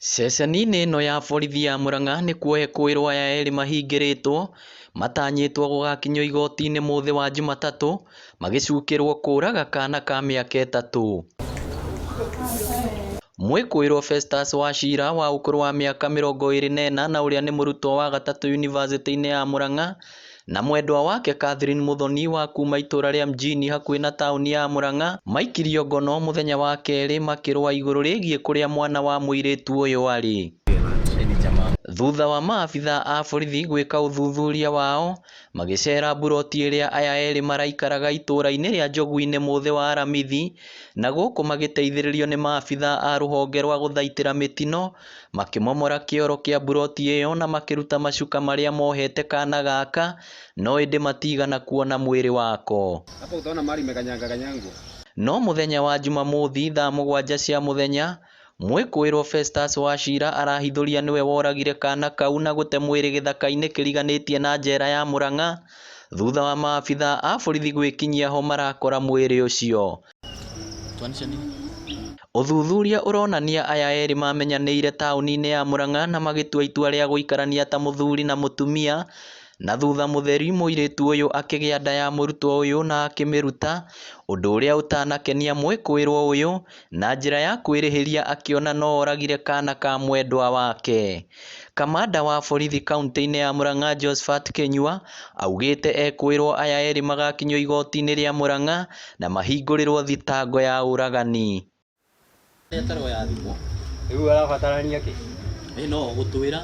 Ceceni-inĩ ĩno ya borithi ya Murang'a nĩkuo ekũĩrwo aya erĩ mahingĩrĩtwo matanyĩtwo gũgakinyio igoti-inĩ mũthĩ wa Jumatatũ magĩcukĩrwo kũraga kana ka mĩaka 3. Mwĩkũĩrwo Festus Wachira wa ũkũrũ wa mĩaka 24 na ũrĩa nĩ mũrutwo wa gatatũ yunivasĩtĩ-inĩ ya Murang'a na mwendwa wake Catherine Muthoni wa kuma itũra rĩa Mjini hakuhĩ na taũni ya Murang'a maikirio ngono mũthenya wa kerĩ makĩrũa igũrũ rĩgiĩ kũrĩa mwana wa mũirĩtu ũyũ arĩ. Thutha wa maabitha a borithi gwĩka ũthuthuria wao magĩcera mburoti ĩrĩa aya erĩ maraikaraga itũra-inĩ rĩa Njogu-inĩ mũthĩ wa Aramithi na gũkũ magĩteithĩrĩrio nĩ maabitha a rũhonge rwa gũthaitĩra mĩtino makĩmomora kĩoro kĩa mburoti ĩyo na makĩruta macuka marĩa mohete kana gaka no ĩndĩ matigana kuona mwĩrĩ wako. Hapo utaona mali imekanyanga kanyangwa. No mũthenya wa Jumamothi thaa 7 cia mũthenya mwĩkũĩrwo Festus Wachira arahithũria nĩwe woragire kana kau na gũte mwĩrĩ gĩthaka-inĩ kĩriganĩtie na njera ya Murang'a thutha wa maabitha a borithi gwĩkinyia ho marakora mwĩrĩ ũcio. Ũthuthuria ũronania aya erĩ mamenyanĩire taũni-inĩ ya Murang'a na magĩtua itua rĩa gũikarania ta mũthuri na mũtumia na thutha mũtheri mũirĩtu ũyũ akĩgĩa nda ya mũrutwo ũyũ na akĩmĩruta ũndũ ũrĩa ũtanakenia mwĩkũĩrwo ũyũ na njĩra ya kwĩrĩhĩria akĩona no oragire kana ka mwendwa wake. Kamanda wa borithi kaunti-inĩ ya Murang'a Josephat Kinyua augĩte ekũĩrwo aya erĩ magakinyio igoti-inĩ rĩa Murang'a na mahingũrĩrwo thitango ya ũragani. Rĩu arabatarania kĩ? No gũtwĩra.